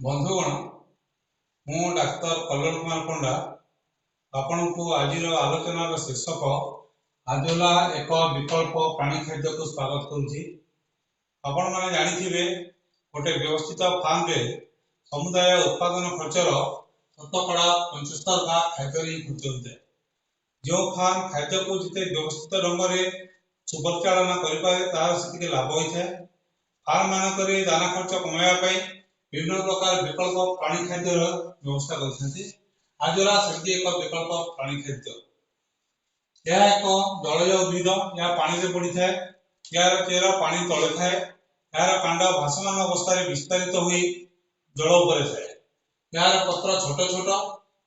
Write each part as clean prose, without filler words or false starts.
ବନ୍ଧୁଗଣ, ମୁଁ ଡାକ୍ତର କଲ୍ୟାଣ କୁମାର ପଣ୍ଡା ଆପଣଙ୍କୁ ଆଜିର ଆଲୋଚନାର ଶୀର୍ଷକ ଆଜୋଲା ଏକ ବିକଳ୍ପ ପ୍ରାଣୀ ଖାଦ୍ୟକୁ ସ୍ୱାଗତ କରୁଛି। ଆପଣମାନେ ଜାଣିଥିବେ, ଗୋଟେ ବ୍ୟବସ୍ଥିତ ଫାର୍ମରେ ସମୁଦାୟ ଉତ୍ପାଦନ ଖର୍ଚ୍ଚର 75% ଖାଦ୍ୟରେ ହିଁ ଖର୍ଚ୍ଚ ହୋଇଥାଏ। ଯେଉଁ ଫାର୍ମ ଖାଦ୍ୟକୁ ଯେତେ ବ୍ୟବସ୍ଥିତ ଢଙ୍ଗରେ ସୁପରିଚାଳନା କରିପାରେ, ତାହାର ସେତିକି ଲାଭ ହୋଇଥାଏ। ଫାର୍ମ ମାନଙ୍କରେ ଦାନା ଖର୍ଚ୍ଚ କମାଇବା ପାଇଁ ବିଭିନ୍ନ ପ୍ରକାର ବିକଳ୍ପ ପ୍ରାଣୀ ଖାଦ୍ୟର ବ୍ୟବସ୍ଥା କରିଥାନ୍ତି। ଆଜୋଲା ସେମିତି ଏକ ବିକଳ୍ପ ପ୍ରାଣୀ ଖାଦ୍ୟ। ଏହା ଏକ ଜଳୀୟ ଉଦ୍ଭିଦ। ଏହା ପାଣିରେ ବଢ଼ିଥାଏ। ଏହାର ଚେର ପାଣି ତଳେ ଥାଏ। ଏହାର କାଣ୍ଡ ଭାସମାନ ଅବସ୍ଥାରେ ବିସ୍ତାରିତ ହୋଇ ଜଳ ଉପରେ ଥାଏ। ଏହାର ପତ୍ର ଛୋଟ ଛୋଟ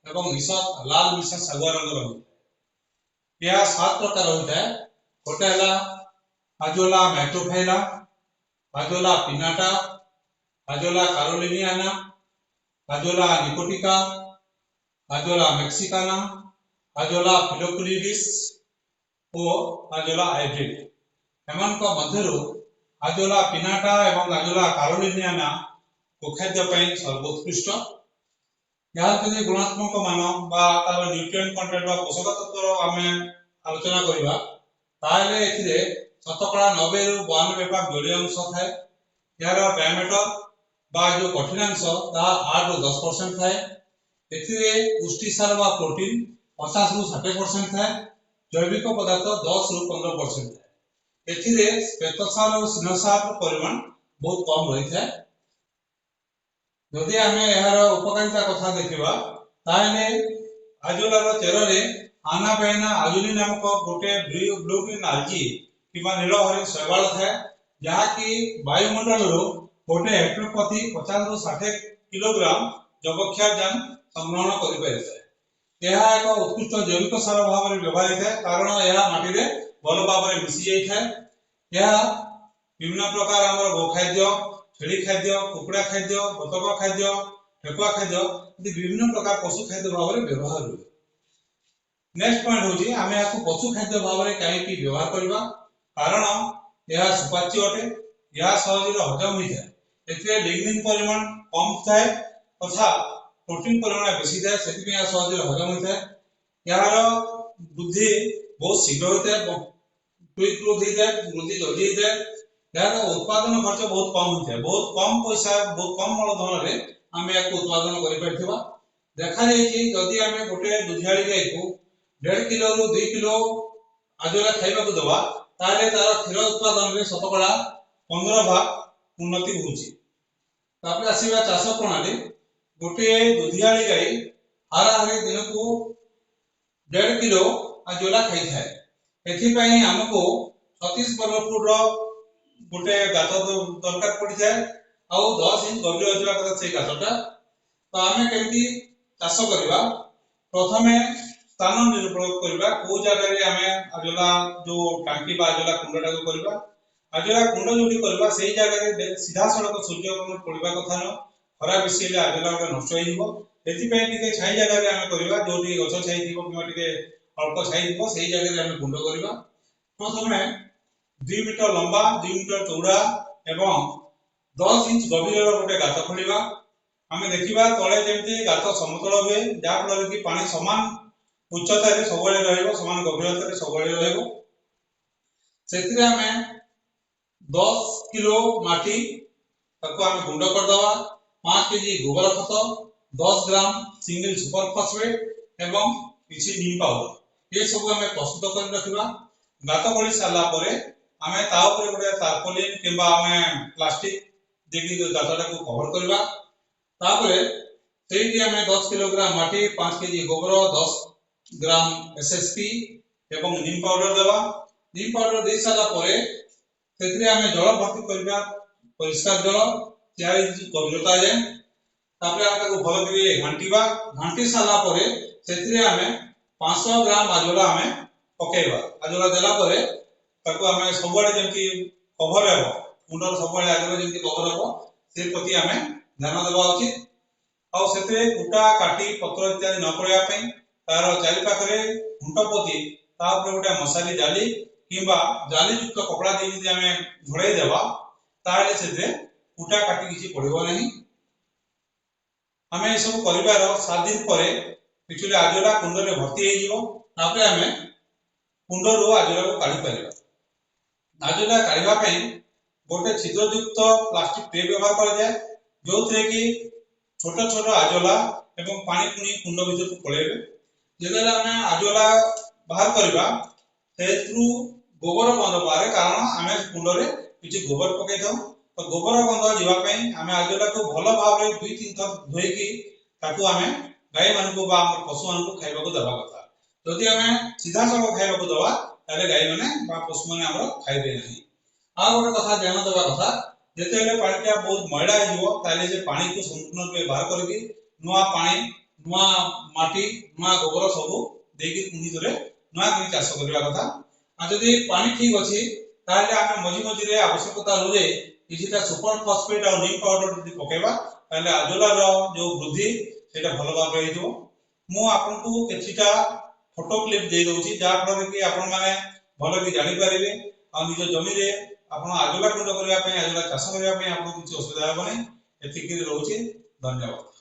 ଏବଂ ଈଷତ୍ ଲାଲ ମିଶା ଶାଗୁଆ ରଙ୍ଗର ହୋଇଥାଏ। ଏହା 7 ପ୍ରକାର ହୋଇଥାଏ। ଗୋଟେ ହେଲା Azolla microphylla, Azolla pinnata, Azolla caroliniana, Azolla nicotiana, Azolla mexicana, Azolla filiculoides ଓ ଆଜୋଲା ହାଇବ୍ରିଡ୍। ଏମାନଙ୍କ ମଧ୍ୟରୁ ଆଜୋଲା ପିନାଟା ଏବଂ ଆଜୋଲା କାରୋଲିନିଆନା ଗୋଖାଦ୍ୟ ପାଇଁ ସର୍ବୋତ୍କୃଷ୍ଟ। ଏହାର ଯଦି ଗୁଣାତ୍ମକ ମାନ ବା ତାର ନ୍ୟୁଟ୍ରିଏଣ୍ଟ କଣ୍ଟେଣ୍ଟ ବା ପୋଷକ ତତ୍ତ୍ୱର ଆମେ ଆଲୋଚନା କରିବା, ତାହେଲେ ଏଥିରେ 90%ରୁ 92% ଭାଗ ଜଳୀୟ ଅଂଶ ଥାଏ। ଏହାର ଡାଇମେଟର ବା ଯେଉଁ କଠିନାଂଶ, ତାହା 8ରୁ 10% ଥାଏ। ଏଥିରେ ପୁଷ୍ଟିସାର ବା ପ୍ରୋଟିନ୍ 50ରୁ 60% ଥାଏ। ଜୈବିକ ପଦାର୍ଥ 10ରୁ 15% ଥାଏ। ଏଥିରେ ଶ୍ଵେତସାର ଓ ସ୍ନେହସାରର ପରିମାଣ ବହୁତ କମ୍ ରହିଥାଏ। ଯଦି ଆମେ ଏହାର ଉପକାରିତା କଥା ଦେଖିବା, ତାହେଲେ ଆଜୋଲାର ଚେରରେ ଆନାବେନା ଆଜୁଲି ନାମକ ଗୋଟେ ବ୍ଲୁ ଗ୍ରୀନ୍ ଆଲଜି କିମ୍ବା ନୀଳ ହରିଣ ଶୈବାଳ ଥାଏ, ଯାହାକି ବାୟୁମଣ୍ଡଳରୁ ଗୋଟେ ହେକ୍ଟର ପ୍ରତି 50ରୁ 60 କିଲୋଗ୍ରାମ ଯବକ୍ଷାରଜାନ ସଂଗ୍ରହଣ କରିପାରିଥାଏ। ଏହା ଏକ ଉତ୍କୃଷ୍ଟ ଜୈବିକ ସାର ଭାବରେ ବ୍ୟବହାର ହୋଇଥାଏ, କାରଣ ଏହା ମାଟିରେ ଭଲ ଭାବରେ ମିଶି ଯାଇଥାଏ। ଏହା ବିଭିନ୍ନ ପ୍ରକାର ଆମର ଗୋଖାଦ୍ୟ, ଛେଳି ଖାଦ୍ୟ, କୁକୁଡ଼ା ଖାଦ୍ୟ, ବତକ ଖାଦ୍ୟ, ଠେକୁଆ ଖାଦ୍ୟ ଆଦି ବିଭିନ୍ନ ପ୍ରକାର ପଶୁ ଖାଦ୍ୟ ଭାବରେ ବ୍ୟବହାର ହୁଏ। ନେକ୍ସଟ ପଏଣ୍ଟ ହେଉଛି, ଆମେ ଏହାକୁ ପଶୁ ଖାଦ୍ୟ ଭାବରେ କାହିଁକି ବ୍ୟବହାର କରିବା? କାରଣ ଏହା ସୁପାଚ୍ୟ ଅଟେ। ଏହା ସହଜରେ ହଜମ ହୋଇଥାଏ। ଏଥିରେ ଲିଗ୍ନିନ୍ ପରିମାଣ କମ ଥାଏ ତଥା ପ୍ରୋଟିନ ପରିମାଣ ବେଶୀ ଥାଏ। ସେଥିପାଇଁ ଏହା ସହଜରେ ହଜମ ହୋଇଥାଏ। ଏହାର ବୃଦ୍ଧି ବହୁତ ଶୀଘ୍ର ହୋଇଥାଏ, କ୍ୱିକ୍ ଗ୍ରୋଥ ହେଇଥାଏ, ବୃଦ୍ଧି ଜଲ୍ଦି ହେଇଥାଏ। ଏହାର ଉତ୍ପାଦନ ଖର୍ଚ୍ଚ ବହୁତ କମ ହୋଇଥାଏ। ବହୁତ କମ ପଇସା, ବହୁତ କମ ମୂଳଧନରେ ଆମେ ଏହାକୁ ଉତ୍ପାଦନ କରିପାରିଥିବା ଦେଖାଯାଇଛି। ଯଦି ଆମେ ଗୋଟେ ଦୁଧିଆଳି ଗାଈକୁ 1.5 କିଲୋରୁ 2 କିଲୋ ଆଜୋଲା ଖାଇବାକୁ ଦେବା, ତାହେଲେ ତାର କ୍ଷୀର ଉତ୍ପାଦନରେ 15% ଉନ୍ନତି ହେଉଛି। ତାପରେ ଆସିବା ଚାଷ ପ୍ରଣାଳୀ। ଗୋଟିଏ ଦୁଧିଆଳି ଗାଈ ହାରାହାରି ଦିନକୁ 1.5 କିଲୋ ଆଜୋଲା ଖାଇଥାଏ। ଏଥିପାଇଁ ଆମକୁ 36 ବର୍ଗ ଫୁଟର ଗୋଟେ ଗାତ ଦରକାର ପଡ଼ିଥାଏ ଆଉ 10 ଇଞ୍ଚ ଗଭୀର ହୋଇଥିବା କଥା ସେଇ ଗାତଟା। ତ ଆମେ କେମିତି ଚାଷ କରିବା? ପ୍ରଥମେ ସ୍ଥାନ ନିରୂପଣ କରିବା, କୋଉ ଜାଗାରେ ଆମେ ଆଜୋଲା ଯୋଉ ଟାଙ୍କି ବା ଆଜୋଲା କୁଣ୍ଡଟାକୁ କରିବା। ଆଜୋଲା କୁଣ୍ଡ ଯୋଉଠି କରିବା, ସେଇ ଜାଗାରେ ସିଧାସଳଖ ସୂର୍ଯ୍ୟକିରଣ ପଡ଼ିବା କଥା ନୁହଁ। ଖରା ବେଶୀ ହେଲେ ଆଜୋଲା ଗୁଡ଼ା ନଷ୍ଟ ହେଇଯିବ। ଏଥିପାଇଁ ଟିକେ ଛାଇ ଜାଗାରେ ଆମେ କରିବା। ଯୋଉଠି ଗଛ ଛାଇ ଥିବ କିମ୍ବା ଟିକେ ଅଳ୍ପ ଛାଇ ଥିବ, ସେଇ ଜାଗାରେ ଆମେ କୁଣ୍ଡ କରିବା। ପ୍ରଥମେ 2 ମିଟର ଲମ୍ବା, 2 ମିଟର ଚଉଡ଼ା ଏବଂ 10 ଇଞ୍ଚ ଗଭୀରର ଗୋଟେ ଗାତ ଖୋଳିବା। ଆମେ ଦେଖିବା ତଳେ ଯେମିତି ଗାତ ସମତଳ ହୁଏ, ଯାହାଫଳରେ କି ପାଣି ସମାନ ଉଚ୍ଚତାରେ ସବୁବେଳେ ରହିବ, ସମାନ ଗଭୀରତାରେ ସବୁବେଳେ ରହିବ। ସେଥିରେ ଆମେ 10 କିଲୋ ମାଟି, ତାକୁ ଆମେ ଗୁଣ୍ଡ କରିଦେବା, 5 କେଜି ଗୋବର ଖତ, 10 ଗ୍ରାମ ସିଙ୍ଗଲ ସୁପର ଫସଫେଟ୍ ଏବଂ କିଛି ନିମ୍ ପାଉଡର, ଏସବୁ ଆମେ ପ୍ରସ୍ତୁତ କରି ରଖିବା। ଗାତ ଖୋଳି ସାରିଲା ପରେ ଆମେ ତା ଉପରେ ଗୋଟେ ତାର୍ପୋଲିନ କିମ୍ବା ଆମେ ପ୍ଲାଷ୍ଟିକ ଦେଇକି ଗାତଟାକୁ କଭର କରିବା। ତାପରେ ସେଇଠି ଆମେ 10 କିଲୋଗ୍ରାମ ମାଟି, 5 କେଜି ଗୋବର, 10 ଗ୍ରାମ ଏସ୍ଏସ୍ପି ଏବଂ ନିମ୍ ପାଉଡର ଦେବା। ନିମ୍ ପାଉଡର ଦେଇ ସାରିଲା ପରେ ସେଥିରେ ଆମେ ଜଳ ଭର୍ତ୍ତି କରିବା, ପରିଷ୍କାର ଜଳ, 4 ଇଞ୍ଚ ଗଭୀରତା ଯାଏ। ତାପରେ ଆମେ ତାକୁ ଭଲ କରି ଘାଣ୍ଟିବା। ଘାଣ୍ଟି ସାରିଲା ପରେ ସେଥିରେ ଆମେ 500 ଗ୍ରାମ ଆଜୋଲା ଆମେ ପକେଇବା। ଆଜୋଲା ଦେଲା ପରେ ତାକୁ ଆମେ ସବୁଆଡ଼େ ଯେମିତି କଭର ହେବ, କୁଣ୍ଡର ସବୁଆଡ଼େ ଆଜୋଲା ଯେମିତି କଭର ହେବ, ସେ ପ୍ରତି ଆମେ ଧ୍ୟାନ ଦେବା ଉଚିତ। ଆଉ ସେଥିରେ କୁଟା, କାଠି, ପତ୍ର ଇତ୍ୟାଦି ନ ପଡ଼ିବା ପାଇଁ ତାର ଚାରି ପାଖରେ ଖୁଣ୍ଟ ପୋତି ତା ଉପରେ ଗୋଟେ ମଶାରୀ ଜାଲି କିମ୍ବା ଜାଲିଯୁକ୍ତ କପଡ଼ା ଦେଇ ଯଦି ଆମେ ଘୋଡ଼େଇ ଦେବା, ତାହେଲେ ସେଥିରେ କୁଟା କାଠି କିଛି ପଡ଼ିବ ନାହିଁ। ଆମେ ଏସବୁ କରିବାର 7 ଦିନ ପରେ ଆକ୍ଚୁଆଲି ଆଜୋଲା କୁଣ୍ଡରେ ଭର୍ତ୍ତି ହେଇଯିବ। ତାପରେ ଆମେ କୁଣ୍ଡରୁ ଆଜୋଲାକୁ କାଢ଼ିପାରିବା। ଆଜୋଲା କାଢ଼ିବା ପାଇଁ ଗୋଟେ ଛିଦ୍ରଯୁକ୍ତ ପ୍ଲାଷ୍ଟିକ ଟ୍ରେ ବ୍ୟବହାର କରାଯାଏ, ଯୋଉଥିରେ କି ଛୋଟ ଛୋଟ ଆଜୋଲା ଏବଂ ପାଣି ପୁଣି କୁଣ୍ଡ ଭିତରକୁ ପଳେଇବେ। ଯେତେବେଳେ ଆମେ ଆଜୋଲା ବାହାର କରିବା, ସେଥିରୁ ଗୋବର ଗନ୍ଧ ବାହାରେ, କାରଣ ଆମେ କୁଣ୍ଡରେ କିଛି ଗୋବର ପକେଇଥାଉ। ତ ଗୋବର ଗନ୍ଧ ଯିବା ପାଇଁ ଆମେ ଆଜୋଲାକୁ ଭଲ ଭାବରେ 2-3 ଥର ଧୋଇକି ତାକୁ ଆମେ ଗାଈମାନଙ୍କୁ ବା ଆମର ପଶୁମାନଙ୍କୁ ଖାଇବାକୁ ଦେବା କଥା। ଯଦି ଆମେ ସିଧାସଳଖ ଖାଇବାକୁ ଦେବା, ତାହେଲେ ଗାଈମାନେ ବା ପଶୁମାନେ ଆମର ଖାଇବେ ନାହିଁ। ଆଉ ଗୋଟେ କଥା ଧ୍ୟାନ ଦେବା କଥା, ଯେତେବେଳେ ପାଣିଟା ବହୁତ ମଇଳା ହେଇଯିବ, ତାହେଲେ ସେ ପାଣିକୁ ସମ୍ପୂର୍ଣ୍ଣ ରୂପେ ବାହାର କରିକି ନୂଆ ପାଣି, ନୂଆ ମାଟି, ନୂଆ ଗୋବର ସବୁ ଦେଇକି ପୁଣି ଥରେ ନୂଆ କରି ଚାଷ କରିବା କଥା। ଆଉ ଯଦି ପାଣି ଠିକ ଅଛି, ତାହେଲେ ଆମେ ମଝି ମଝିରେ ଆବଶ୍ୟକତା ଅନୁଯାୟୀ କିଛିଟା ସୁପର ଫସଫେଟ୍ ଆଉ ନିମ୍ ପାଉଡର ଯଦି ପକେଇବା, ତାହେଲେ ଆଜୋଲାର ଯୋଉ ବୃଦ୍ଧି ସେଇଟା ଭଲ ଭାବରେ ହେଇଯିବ। ମୁଁ ଆପଣଙ୍କୁ କିଛିଟା ଫଟୋ କ୍ଲିପ୍ ଦେଇ ଦଉଛି, ଯାହାଫଳରେ କି ଆପଣମାନେ ଭଲକି ଜାଣିପାରିବେ ଆଉ ନିଜ ଜମିରେ ଆପଣ ଆଜୋଲା କୁଣ୍ଡ କରିବା ପାଇଁ, ଆଜୋଲା ଚାଷ କରିବା ପାଇଁ ଆପଣଙ୍କୁ କିଛି ଅସୁବିଧା ହେବନି। ଏତିକି ରହୁଛି, ଧନ୍ୟବାଦ।